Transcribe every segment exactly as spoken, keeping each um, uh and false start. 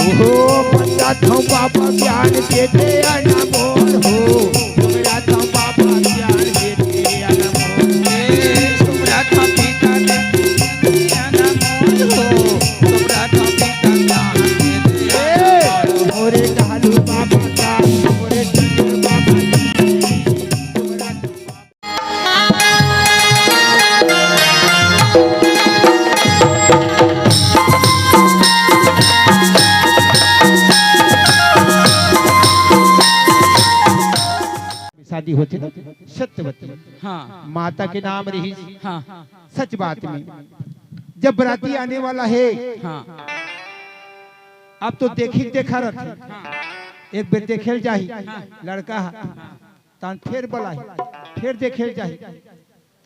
ओहो, पंडित हो बाबा ज्ञान दे दे अनमोल हो। शादी होथे ना, सत्यवती। हाँ। माता के नाम रहिस। हाँ। सच बात में, जब बराती आने वाला हे, हाँ। अब तो देखी देखा रथे। हाँ। एक बेर देखे ल जाही, हाँ। लड़का ह, हाँ। तहन फेर बलाही, फेर देखे ल जाही,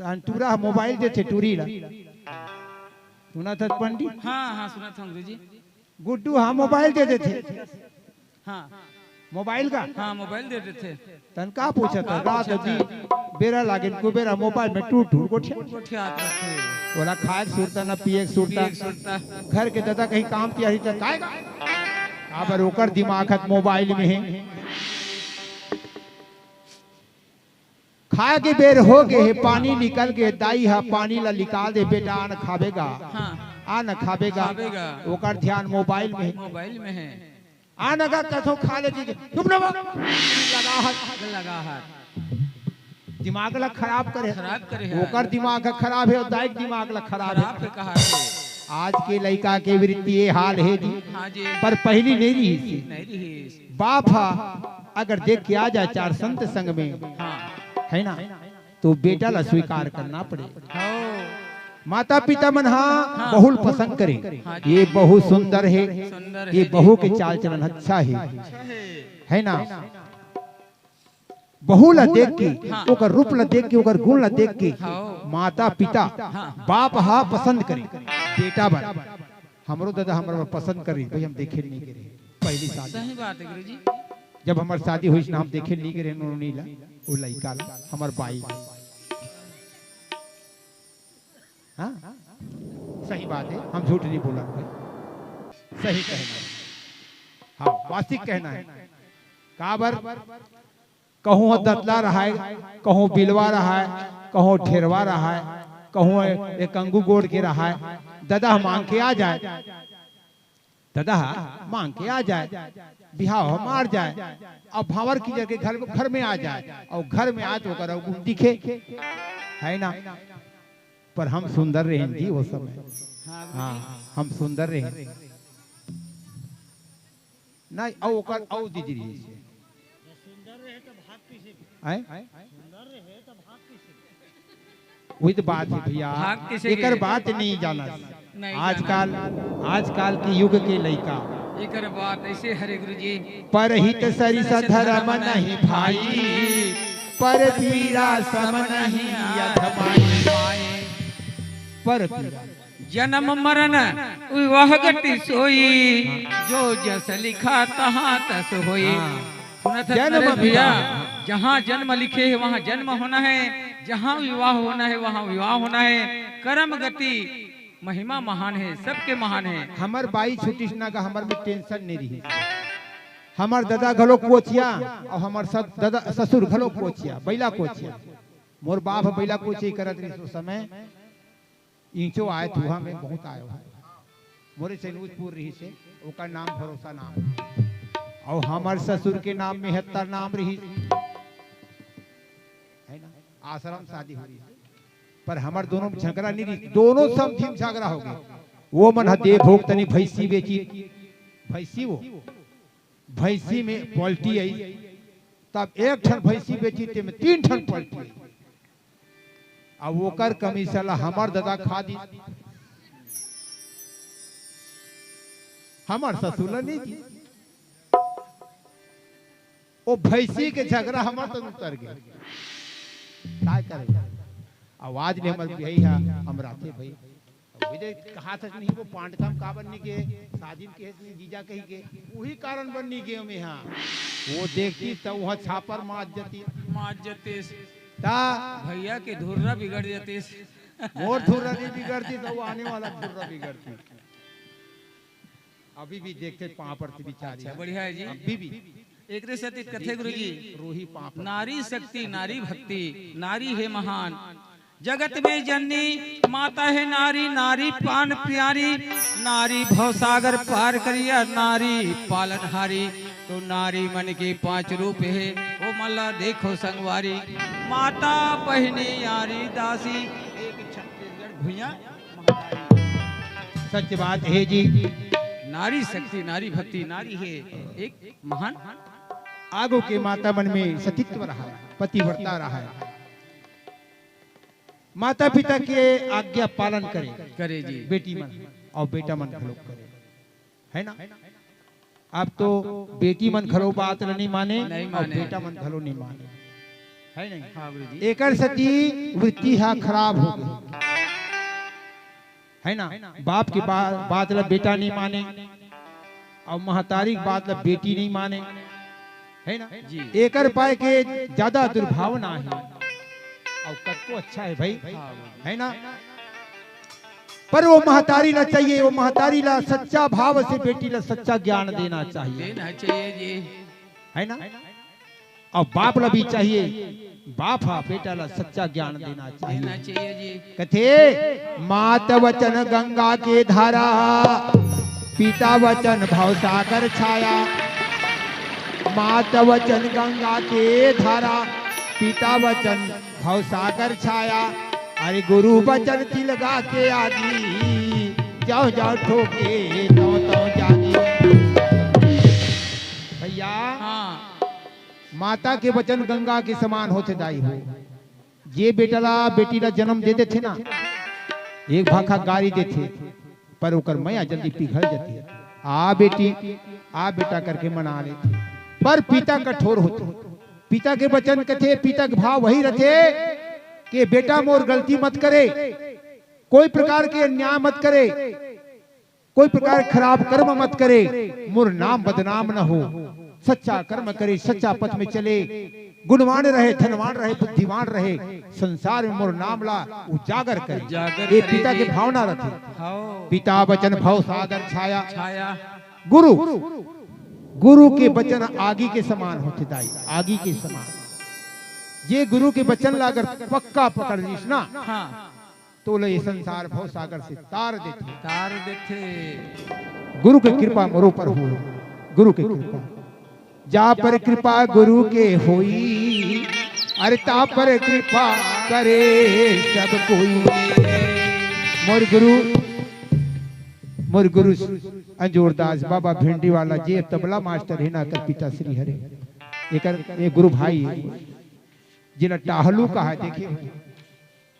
तहन टूरा ह मोबाइल देथे टूरी ला। सुनत हस पंडित? हाँ, हाँ, सुनत हूँ गुरुजी। गुड्डू ह मोबाइल दे देथे। हाँ। मोबाइल का? हाँ, मोबाइल दे देथे। तहन का पूछत ह? का रात पूछत ह? दिन बेरा लागे न कुबेरा मोबाइल में टूर टूर गोठिया। गोठियात रथे। ओला खाए के सुरता न पिए के सुरता। पिए के सुरता। घर के ददा कहीं काम तियारी त काय का? काबर ओकर दिमाग ह मोबाइल में हे। खाए के बेर हो गे हे, पानी निकल गे, दाई ह पानी ला निकाल दे, "बेटा, आ न खाबे गा, हाँ। आ न खाबे गा।" खाबे गा। ओकर ध्यान मोबाइल में हे। मोबाइल में हे। आ न गा, कथो खा ले जी, चुप ना बा। लगा हाथ। लगा हाथ। दिमाग ला खराब करे। खराब करे हे। ओकर दिमाग ह खराब हे अउ दाई के दिमाग ला खराब हे। खराब हे कहा थे। आज के लइका के वृत्ति ये हाल हे जी। हाँ जी। पर पहिली नइ रिहिस। नइ रिहिस। बाप ह अगर देख के आ जाए चार संत संग में, हाँ। है ना, तो बेटा ला स्वीकार करना पड़े। हाँ। माता पिता मन हा हाँ। बहू ल पसंद करे, हाँ जी। ये बहू सुंदर हे, सुंदर ये हे बहू जी। के चाल चलन अच्छा हे, अच्छा हे। है ना, बहू ला देख के, हाँ। ओकर रूप ला देख के, ओकर गुण ला देख के, हाँ। माता पिता, हाँ। बाप हा पसंद करे बेटा बर। हमरो ददा हमर बर पसंद करे, भाई हम देखे नहीं करे पहली शादी। सही बात है गुरुजी। जब हमर शादी होइस ना, हम देखे नहीं करे नोनी ला, वो लइका ला, हमर बाई। हाँ, सही बात है, हम झूठ नहीं बोला भाई, सही कहना है। हाँ, वास्तविक कहना है। काबर कहूँ ह दतला रहाय, कहूँ बिलवा रहाय, कहूँ ढेरवा रहाय, कहूँ एकंगू गोड़ के रहाय, ददा ह मांग के आ जाए, ददा ह मांग के आ जाए, बिहाव ह मार जाए, अब भांवर की जगह घर, घर में आ जाए, अउ घर में आए तो ओकर अवगुण दिखे, है ना? पर हम सुंदर रहेन जी वो समय। हाँ, हम सुंदर रहेन। नहीं, अउ ओकर अउ दीदी रहिस हे। आय? वही तो बात है भैया, भाग किसे एकर के? बात नहीं जाना। नहीं आजकल, जाना। आजकल के युग के लइका। एकर बात ऐसे हरे गुरुजी। परहित सरिस धरम नहीं भाई, पर पीरा सम नहीं अधमाई। पर पीरा। जनम मरन विवाह गति सोई, जो जस लिखा तहाँ तस होई। हाँ। सुनत हस जनम नरेश भैया, पिता। जहाँ जन्म लिखे हे, वहाँ जन्म होना हे, जहाँ विवाह होना हे, वहाँ विवाह होना हे। करम गति महिमा महान हे, सबके महान हे। हमर बाई छुटिस ना गा, हमर में tension नहीं रही। हमर ददा घलो कोचिया अउ हमर स-, ददा ससुर घलो कोचिया, बइला कोचिया। मोर बाप ह बइला कोचिया करत रहिस ओ समय। इंचो आए थुहा में बहुत आयो है। मोरे चैनूजपुर रहिस हे, ओकर नाम भरोसा नाम। अउ हमर ससुर के नाम में हेत्तर नाम रहिस। है ना? आश्रम शादी हो रही है। पर हमर दोनों में झगड़ा नहीं रहिस, दोनों समधी में झगड़ा हो गए। वो मन ह दे भोग तनी भैंसी बेची, भैंसी वो, भैंसी में पलटी आई, तब एक ठन भैंसी बेची, ते में तीन ठन पलटी आई। अब ओकर कमीसा ला हमर ददा खा दी, हमर ससुर ला नहीं दी। ओ भैंसी के झगड़ा हमर तन उतर गए। काय करे? आवाज ने हमर बिहाई हा, हम राते भाई। अब वही दे कहा था नहीं, वो पांडका में काबर नहीं गए, शादी में कहे नहीं, जीजा कही गए, वही कारण बर नहीं गए हम यहाँ। वो देखती तो वहाँ छापर मार जती। मार जतीस। ता भैया के धुर्रा बिगड़ जतीस। मोर धुर्रा नहीं बिगड़ती तो वो आने वाला धुर्रा बिगड़ती। अभी भी देखते पाँव पड़ती बिचारी। अच्छा, बढ़िया है जी। अभी भी। एकरे सेती कथे गुरु जी, रोही पाँव पड़ती। नारी शक्ति, नारी भक्ति, नारी हे महान। जगत में जननी माता हे नारी, नारी प्राण प्यारी, नारी भवसागर पार करिया, नारी पालनहारी। तो नारी मन के पांच रूप हे, ओ मन ला देखो संगवारी, माता, बहिनी, यारी, दासी, एक छत्तीसगढ़ भुइयां महतारी। सच बात हे जी। नारी शक्ति, नारी भक्ति, नारी हे एक महान। आगू के माता मन में सतीत्व रहा, पतिव्रता रहा है। माता पिता के आज्ञा पालन करे, करे जी। बेटी मन अउ बेटा मन घलो करे, है ना? अब तो बेटी मन घलो बात ल नहीं माने, नहीं अउ माने। बेटा मन घलो नहीं माने, है नहीं? हाँ गुरु जी। एकर सेती वृत्ति हा खराब हो गई, है ना? बाप के बा-, बात ल बेटा नहीं माने, अउ महतारी के बात ल बेटी नहीं माने, है ना? जी। एकर पाए के ज्यादा दुर्भावना हे। अउ कतको अच्छा हे भाई, हाँ, है ना? पर वो महतारी ला चाहिए, वो महतारी ला सच्चा भाव से बेटी ला सच्चा ज्ञान देना चाहिए। देना चाहिए जी। है ना? अउ बाप ला भी चाहिए, बाप हा बेटा ला सच्चा ज्ञान देना चाहिए। देना चाहिए जी। कथे, मात वचन गंगा के धारा, पिता वचन भवसागर छाया। मात वचन गंगा के धारा, पिता वचन भवसागर छाया। अरे गुरु वचन तिलगा के आगी, जाओ जाओ ठोके तो तो जागी। भैया, हाँ। माता के वचन गंगा के समान होथे दाई हो। जे बेटा ला, बेटी ला जन्म दे देथे ना, एक भाखा गारी देथे, पर ओकर मया जल्दी पिघल जाथे। आ बेटी, आ बेटा करके मना लेथे, पर पिता कठोर होथे। पिता के वचन कथे, पिता के भाव वही रथे कि बेटा मोर गलती मत करे, कोई प्रकार के अन्याय मत करे, कोई प्रकार खराब कर्म मत करे, मोर नाम बदनाम न हो, सच्चा कर्म करे, सच्चा पथ में चले, गुणवान रहे, धनवान रहे, बुद्धिमान रहे, संसार में मोर नाम ला उजागर करे। उजागर ये करे पिता जी। के भावना रथे। हाँ। पिता वचन भव सागर छाया। छाया। गुरु, गुरु के वचन आगी के समान होथे दाई, आगी के समान। जे गुरु के वचन ला अगर पक्का पकड़ लीस ना, हाँ। तोला ये संसार भव सागर से तार देथे। तार देथे। गुरु के कृपा मोरो पर हो, गुरु के कृपा। जा पर कृपा गुरु के होई, अरे ता पर कृपा करे सब कोई। मोर गुरु, मोर गुरु अंजोरदास बाबा भेंडी वाला जे तबला मास्टर हे ना, कर पिता श्री हरे। एकर, ये गुरु भाई हे, जेला टाहलू कहा, देखे हो?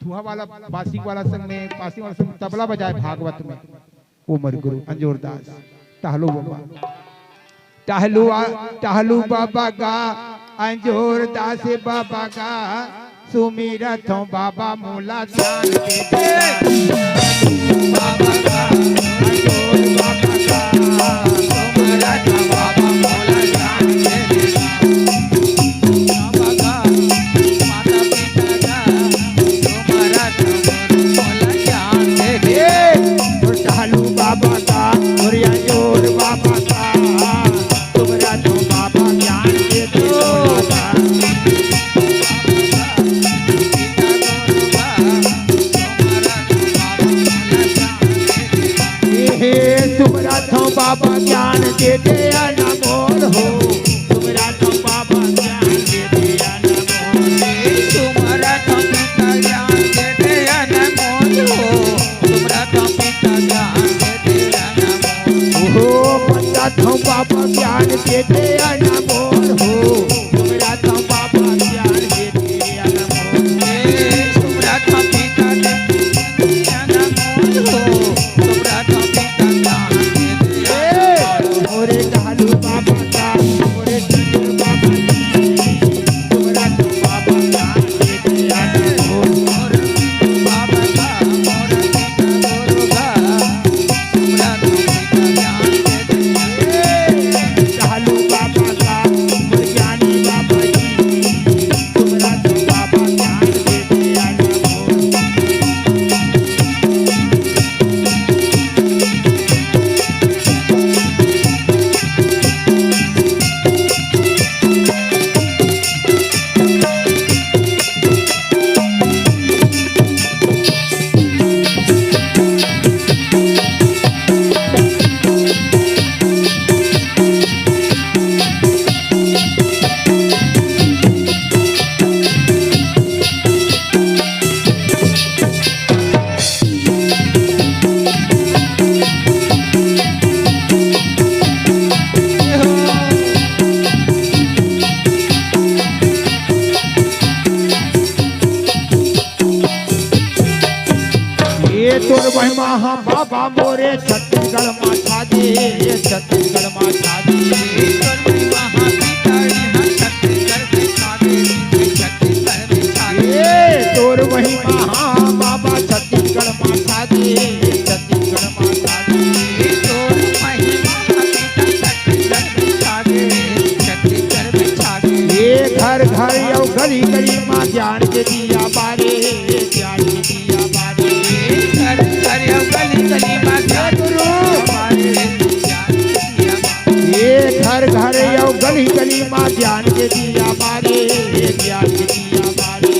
थुहा वाला, बासिंग वाला संग में, बासिंग वाला संग में तबला बजाए भागवत में, वो मोर गुरु अंजोरदास, टहलू बाबा, टहलू आ-, टहलू बाबा गा, अंजोरदास बाबा गा, सुमिरत हों बाबा मोला ज्ञान दे दे। बाबा गा, अंजोर बाबा गा, सुमिरत हों बाबा मोला ज्ञान दे दे। बाबा गा, माता पिता गा, तुम्हारा तुम्हारा मोला ज्ञान दे दे। और चालू बाबा का, और या जोर बाबा का, तुम्हारा तो बाबा ज्ञान दे दे। हे तुम्हारा तो बाबा ज्ञान दे दे, अनमोल हो। तुम्हारा तो बाबा ज्ञान दे दे, अनमोल। तुम्हारा तो पिता ज्ञान दे दे, अनमोल हो। तुम्हारा तो पिता ज्ञान दे दे, अनमोल। हो, बच्चा तो बाबा ज्ञान दे दे, अनमोल हो। तुम्हारा तो बाबा ज्ञान दे दे, अनमोल। तुम्हारा तो पिता ज्ञान दे दे, अनमोल हो। तुम्हारा तो पिता ज्ञान दे दे, अनमोल। मोरे महिमा हा बाबा मोरे छत्तीसगढ़ मा छा दे, छत्तीसगढ़ मा छा दे। तोर महिमा हा पिता इहाँ छत्तीसगढ़ में छा दे, छत्तीसगढ़ में छा दे। ए, तोर महिमा हा बाबा छत्तीसगढ़ मा छा दे, छत्तीसगढ़ मा छा दे। तोर महिमा हा पिता छत्तीसगढ़ में छा दे, छत्तीसगढ़ में छा दे। ए, घर घर अउ गली गली मा ज्ञान के दिया बारे, ज्ञान के दिया बारे। घर घर अउ गली गली मा ज्ञान गुरु। बारे, ज्ञान के दिया बारे। ए, घर घर अउ गली गली मा ज्ञान के दिया बारे, ज्ञान के दिया बारे।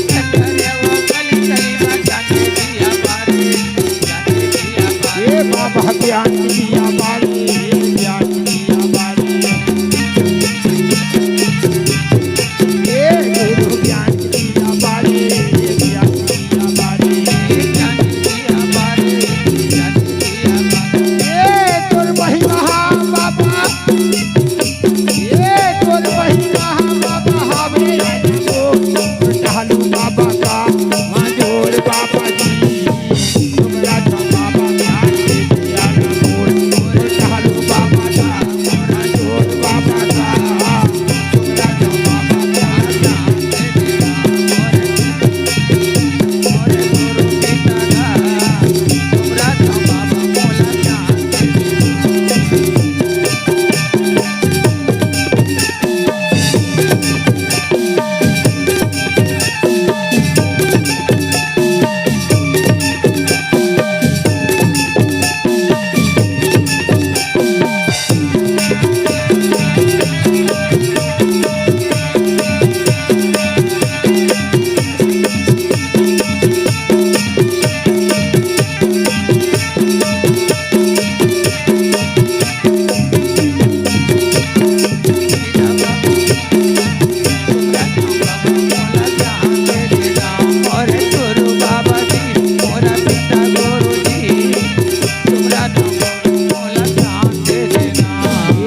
घर घर अउ गली गली मा ज्ञान के दिया बारे, ज्ञान के दिया बारे। ए बाबा ज्ञान के दिया बारे, ज्ञान के दिया बारे। ए गुरु ज्ञान के दिया बारे, ज्ञान के दिया बारे। ए तोर महिमा हा बाबा, ए तोर महिमा हा बाबा, हावे राजो, टहलू बाबा का, हाँ जोर बाबा जी।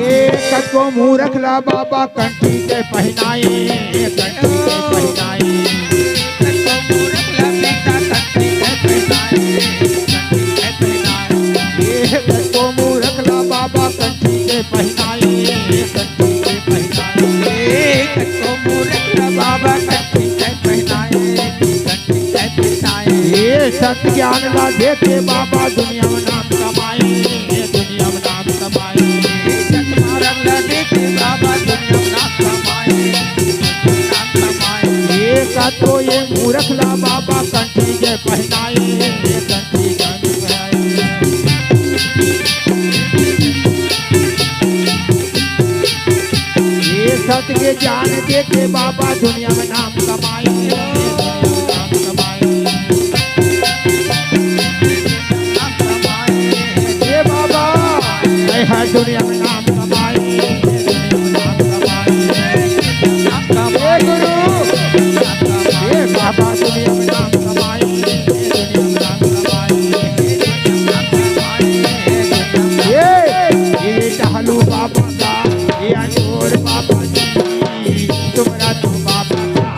ए कतको मूरख ला बाबा कंठी के पहिनाए, कंठी के पहिनाए। ए कतको मूरख ला बाबा कंठी के पहिनाए, कंठी के पहिनाए। ए कतको मूरख ला बाबा कंठी के पहिनाए, कंठी के पहिनाए। ए सत ज्ञान ला देके बाबा दुनिया में नाम कमाए, दुनिया में नाम कमाए। ए सत मारग ला देके बाबा दुनिया में नाम कमाए, नाम कमाए। ए का तो ये मूरख ला बाबा कंठी के पहिनाए, कंठी के पहिनाए। ये सत के ज्ञान देके बाबा दुनिया में नाम कमाए, नाम कमाए। ये बाबा, मैं हर दुनिया में नाम कमाए, नाम कमाए। ये गुरु, ये बाबा दुनिया में नाम कमाए, दुनिया में नाम कमाए। ये, ये टहलू बाबा का, ये अजोर बाबा जी, तुम्हरा तो बाबा का।